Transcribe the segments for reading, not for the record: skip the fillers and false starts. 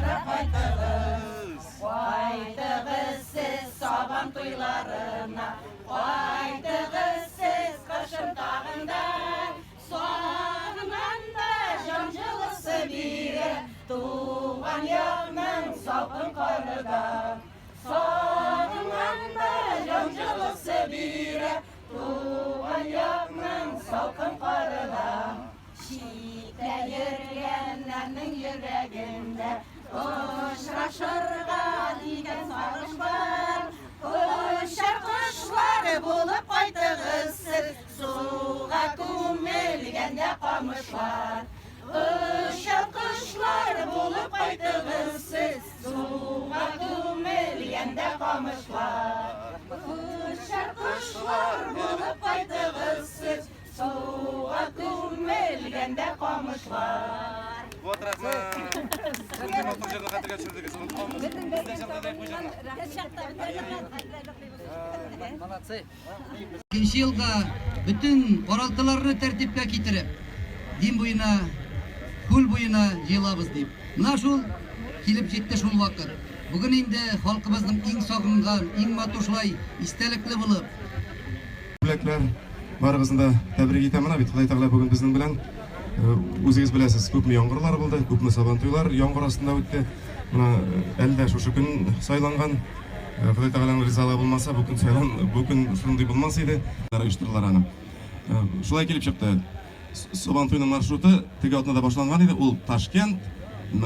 Ешрак кайтыгыз. Кайтыгыз сез Сабан туйларына, Кайтыгыз сез кышын тагын да. Сагынганда җан җылысы бирә Туган якның салкын кары да. Сагынганда җан җылысы бирә Туган якның салкын кары да. Читтә йөргәннәрнең йөрәгендә Очрашырга дигән сагыш бар. Очар кошлар булып кайтыгыз сез, Суга күмелгәндә камышлар. Очар кошлар булып кайтыгыз сез, Суга күмелгәндә камышлар. Очар кошлар булып кайтыгыз сез, Суга күмелгәндә камышлар. Вот рәхмәт. Шундый матур җырны хәтергә төшердегез. Онытмабыз. Без дә җырладык бу җырны. Молодцы. Икенче елга бөтен каралтыларны тәртипкә китереп, Дим буена, күл буена җыелабыз дип. Менә шул килеп җитте шул вакыт. Бүген инде халкыбызның иң сагынган, иң матур шулай истәлекле булып, Бүләкләр барыгызны да тәбрик итәм. Менә бит Ходай Тәгалә бүген безнең белән. Үзегез беләсез, күпме яңгырлар булды, күпме сабантуйлар яңгыр астында үтте. Менә әле дә шушы көн сайланган. Ходай Тәгаләнең ризалыгы булмаса, бу көн сайлан, бу көн шундый булмас иде. Оештырдылар аны. Шулай килеп чыкты. Сабантуйның маршруты теге атнада башланган иде. Ул Ташкент,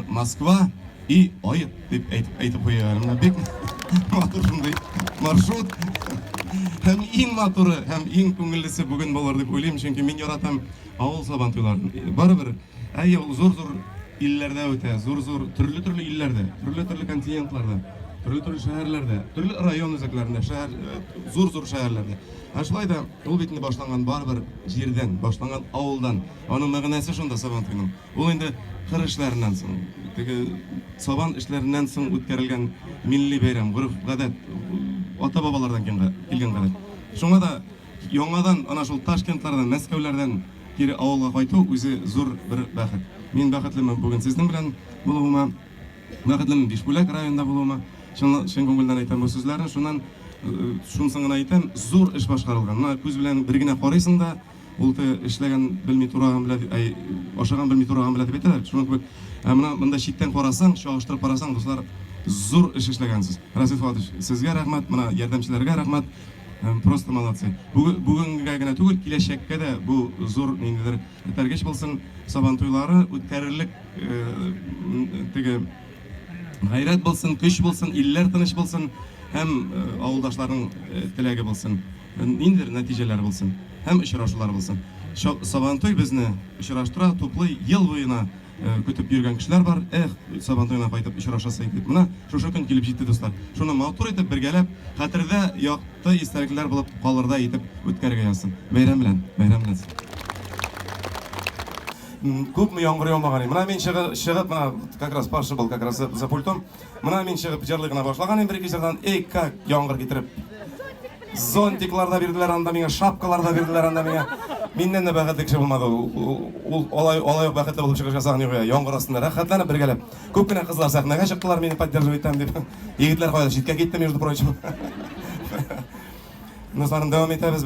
Москва и Ает дип әйтеп, әйтеп куя. Менә бик матур шундый маршрут. Һәм иң матуры, һәм иң күңеллесе бүген булыр дип уйлыйм, чөнки мин яратам авыл сабантуйларын. Барыбер, әйе, ул зур-зур илләрдә үтә, зур-зур, төрле-төрле илләрдә, төрле-төрле континентларда, төрле-төрле шәһәрләрдә, төрле район үзәкләрендә, шәһәр, зур-зур шәһәрләрдә. Ә шулай да ул бит инде башланган барыбер җирдән, башланган авылдан. Аның мәгънәсе шунда Сабантуйның. Ул инде кыр эшләреннән соң, теге сабан эшләреннән соң үткәрелгән милли бәйрәм, гореф-гадәт, ата-бабалардан килгән гадәт. Шуңа да яңадан ана шул Ташкентлардан, Мәскәүләрдән кире авылга кайту үзе зур бер бәхет. Мин бәхетлемен бүген сезнең белән булуыма. Бәхетлемен Бишбүләк районында булуыма. Чын, чын күңелдән әйтәм бу сүзләрне. Шуннан шунысын гына әйтәм, зур эш башкарылган. Менә күз белән бер генә карыйсың да, ул те эшләгән белми тураган белә, әй, ашаган белми тураган белә дип әйтәләр. Шуның кебек, ә менә монда читтән карасаң, чагыштырып карасаң, дуслар, зур эш эшләгәнсез. Расил Фуатович, сезгә рәхмәт, менә ярдәмчеләргә рәхмәт. Просто молодцы. Бүгенгә генә түгел, киләчәккә дә бу зур ниндидер этәргеч булсын. Сабантуйлары үткәрерлек теге гайрәт булсын, көч булсын, илләр тыныч булсын һәм авылдашларның теләге булсын. Ниндидер нәтиҗәләр булсын һәм очрашулар булсын. Сабантуй безне очраштыра, туплый, ел буена көтеп йөргән кешеләр бар. Эх, Сабантуена кайтып очрашасы идек. Менә шушы көн килеп җитте, дуслар. Шуны матур итеп бергәләп, хәтердә якты истәлекләр булып калырдай итеп үткәрергә язсын. Бәйрәм белән, бәйрәм белән. Күпме яңгыр яумаган иде. Менә мин чыгып, чыгып, менә как раз Паша был как раз за пультом. Менә мин чыгып җырлый гына башлаган идем бер-ике җырдан. Эй, как яңгыр китереп. Зонтиклар да бирделәр анда миңа, шапкалар да бирделәр анда миңа. Миннән дә бәхетле кеше булмады. Ул алай алай ук бәхетле булып чыгыш ясаган юк. Яңгыр астында рәхәтләнеп бергәләп. Күп кенә кызлар сәхнәгә чыктылар, мине поддерживать итәм дип. Егетләр кайда читкә китте, между прочим. Дусларым, дәвам итәбез.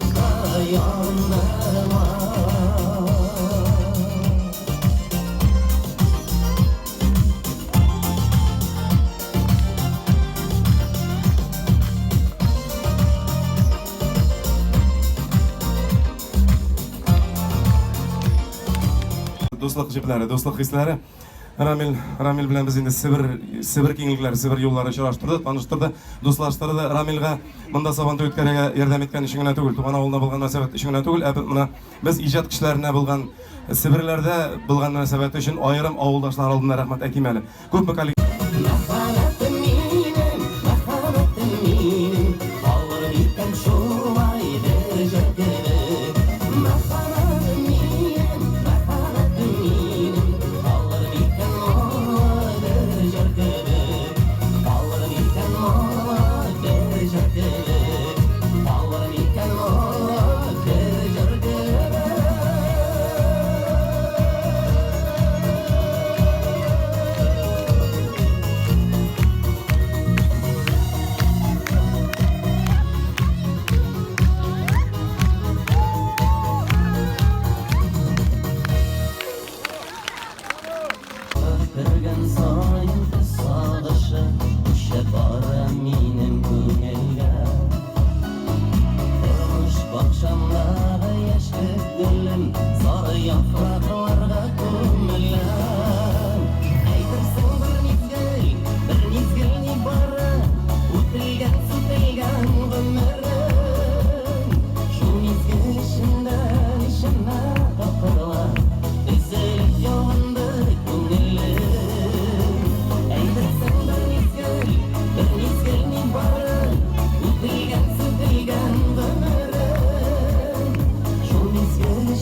Дуслык җепләре, дуслык хисләре. Рамил, Рамил белән без инде Себер, Себер киңлекләре, Себер юллары очраштырды, таныштырды, дуслаштырды. Рамилгә монда Сабантуй үткәрергә ярдәм иткән өчен генә түгел, туган авылына булган мөнәсәбәт өчен генә түгел, ә менә без иҗат кешеләренә булган Себерләрдә булган мөнәсәбәте өчен аерым авылдашлар алдында рәхмәт әйтим әле. Күпме коллектив Мәхәббәтем минем, мәхәббәтем минем, Калыр микән шулай бер җыр кебек? Мәхәббәтем минем, мәхәббәтем минем, Калыр микән моңлы бер җыр кебек? Калыр микән моңлы бер җыр кебек? Калыр микән моңлы бер җыр кебек?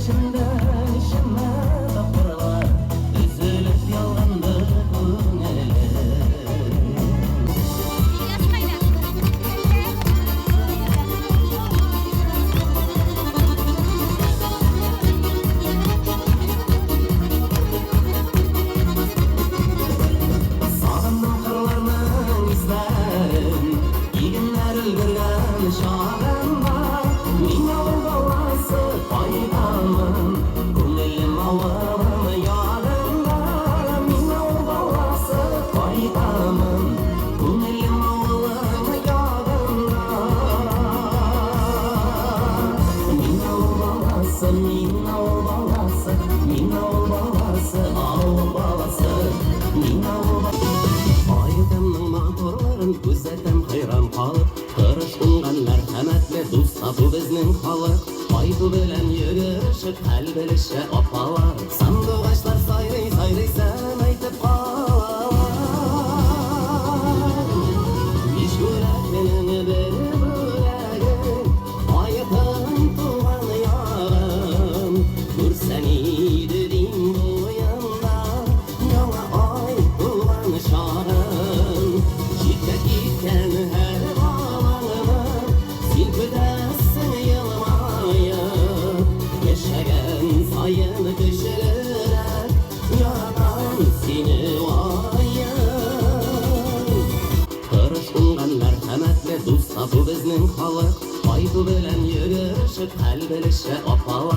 Эчемдә ничәмә тапкырлар Өзелеп ялганды күңелем. Сагындым кырларның исләрен, Игеннәр өлгергән чагында. Мин авыл баласы, кайтамын, Күңелем авылым ягында. Мин авыл баласы, кайтамын, Күңелем авылым ягында. Мин авыл баласы, мин авыл баласы, Мин авыл баласы, авыл баласы, Мин авыл Аетымның матурлыгын күзәтәм хәйран калып. Тырыш, уңган, мәрхәмәтле, дус, тату безнең халык. Кайту белән йөгерешеп хәл белешә апалар. Сандугачлар сайрый, сайрый сәлам әйтеп калалар. Бишбүләкнең бер бүләге, Аетым туган ягым. Күрсәң иде Дим буенда Яңа ай туган чагын. Читкә киткән һәр балаңны Син көтәсең елмаеп. Яшәгән саен көчлерәк Яратам сине ваем. Тырыш, уңган, мәрхәмәтле, дус, тату безнең халык. Кайту белән йөгерешеп хәл белешә апалар.